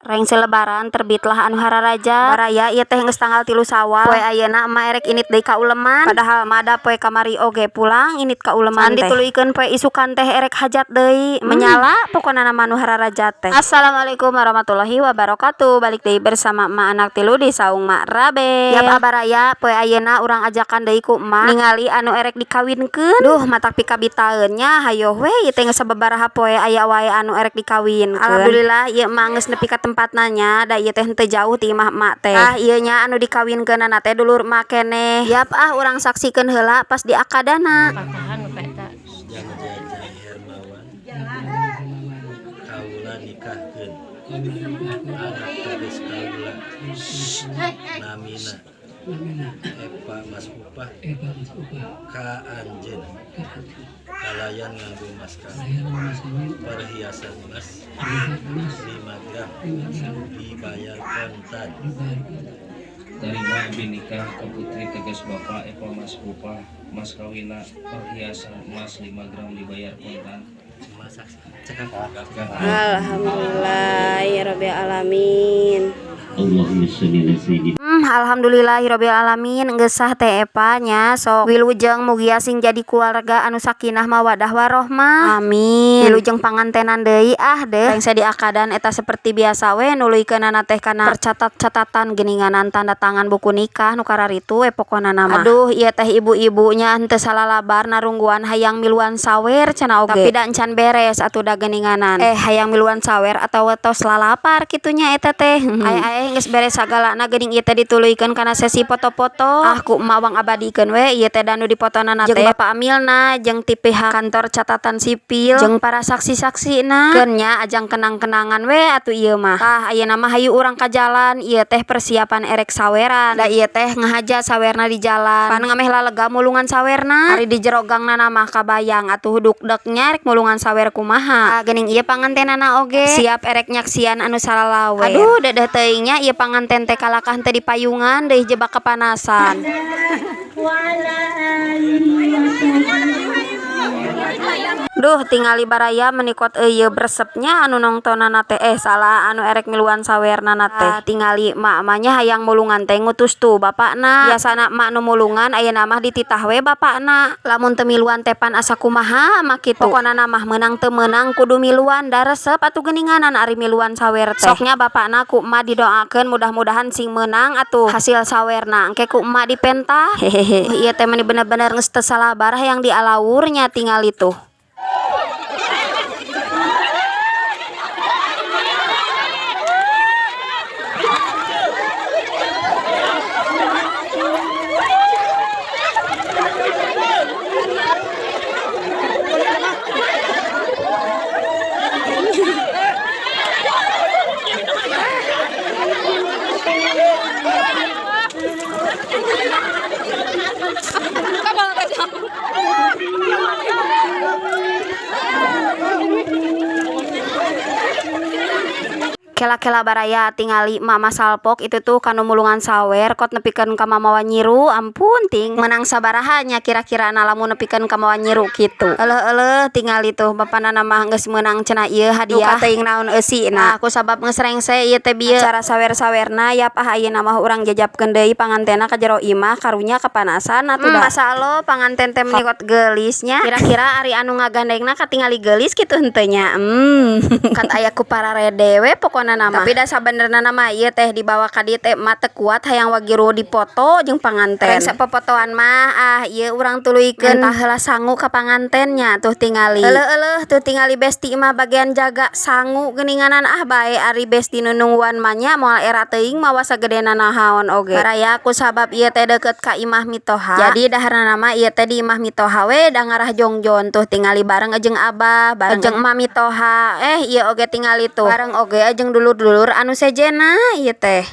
Rengse lebaran terbitlah anu hararaja. Baraya ieu teh geus tanggal 3 Sawal. Poe ayeuna emak erek init deui ka uleman. Padahal mah da poe kamari oge pulang init ka uleman teh. Dituluykeun poe isukan teh erek hajat deui. Menyala pokona mah nu hararaja teh. Assalamualaikum warahmatullahi wabarakatuh. Balik deui bersama emak anak tilu di saung Mak Rabe. Yap abaraya poe ayeuna urang ajakan deui ku emak ningali anu erek dikawinkeun. Duh matak pikabitaeun nya hayoh we ieu teh geus sababaraha poe aya wae anu erek dikawinkeun. Alhamdulillah ieu emak geus nepi ka tempatna nya, da ieu teh henteu jauh ti imah emak teh. Ah ieu nya anu dikawinkeunana teh dulur emak keneh. Yap ah urang saksikeun heula pas di akadana. Patahan Bapak eta. Jang Jeje Hermawan kaula nikahkeun anak teges kaula namina Epa Mas Upah ka anjeun kalayan nganggo mas kawin perhiasan emas 5 gram dibayar kontan. Terima abi nikah ke putri tegas bapak Epa Mas Upah mas kawina perhiasan emas 5 gram dibayar kontan. Alhamdulillah ya rabbil alamin. Allahumma sholli ala sayyidina Alhamdulillahirabbil alamin geus sah teh Epa nya sok wilujeng mugia sing jadi keluarga anu sakinah mawadah warohmah. Amin. Wilujeng pangantenan deui ah deuh. Rengse di akadan eta seperti biasa we nuluykeunana teh kana percatat-catatan geuninganan tanda tangan buku nikah nu kararitu we pokona mah. Aduh ieu teh ibu-ibunya henteu salalabar narungguan hayang miluan sawer cenah oge. Tapi da encan beres atuh da geuninganan. Hayang miluan sawer atawa tos lalapar kitu nya eta teh. Ae-ae geus beres sagalana geuning ieu teh dituluykeun kana sesi foto-foto. Ah ku emak wang abadikeun we ieu teh da nu dipotonana teh jeung bapak amilna jeung ti pihak kantor catatan sipil jeung para saksi-saksina. Keun nya ajang kenang-kenangan we atuh ieu mah. Tah ayeuna mah hayu urang ka jalan ieu teh persiapan erek saweran. Da ieu teh ngahaja sawerna di jalan. Pan ngameh lalega mulungan sawerna. Ari di jero gangna mah kabayang atuh dukdeknya rek mulungan sawer kumaha. Ah geuning ieu pangantenana oge siap erek nyaksian anu salalawer. Aduh dedeh teuing nya ieu panganten teh kalakah teh di payungan deui jebak kepanasan. Duh tingali baraya menikot eueuh beresepnya anu nongtonana teh salah anu erek miluan sawerna teh. Tingali emak-emaknya hayang mulungan teh ngutus tuh bapakna. Biasana emak nu mulungan ayeuna mah dititah we bapakna. Lamun teu miluan teh pan asa kumaha mah kitu. Pokona mah meunang teu meunang kudu miluan da resep atuh geuninganan ari miluan sawer teh. Soknya bapakna ku emak didoakeun mudah-mudahan sing meunang atuh hasil sawerna engke ku emak dipenta. Hehehe. Ieu teh meni bener-bener geus teu salabar hayang dialaurnya tingali tuh. Kela-kela baraya tingali mama salpok itu tuh kanu mulungan sawer kot nepikeun ka mamawa nyiru ampun ting menang sabaraha nya kira-kira na lamun nepikeun ka mamawa nyiru kitu. Eleuh-eleuh tingali tuh bapanana mah geus meunang cenah ieu hadiah teuing naon eusina. Aku sabab geus rengse ieu teh bieu acara sawer-sawerna yap ah ayeuna mah urang jajabkeun deui pangantena ka jero imah karunya kapanasan atuh da. Masa lo panganten teh meni kot geulis nya kira-kira ari anu ngagandengna katingali geulis kitu henteu nya. Kat aya ku pararede we pokona nama. Tapi da sabenerna mah ieu teh dibawa ka dieu teh mah teu kuat hayang wagiru dipoto jeung panganten. Rengse popotoan mah ah ieu urang tuluykeun tah heula sangu ka pangantennya tuh tingali. Eleuh-eleuh tuh tingali besti mah bagian jaga sangu geuninganan ah bae ari besti nu nungguan mah nya moal era teuing mawa sagedena nahaon oge. Baraya ku sabab ieu teh deukeut ka imah mitoha. Jadi daharna mah ieu teh di imah mitoha we da ngarah jongjon tuh tingali bareng jeung abah, bareng jeung emak mitoha. Ieu oge tingali tuh bareng oge jeung dulur-dulur anu sejena ieu teh.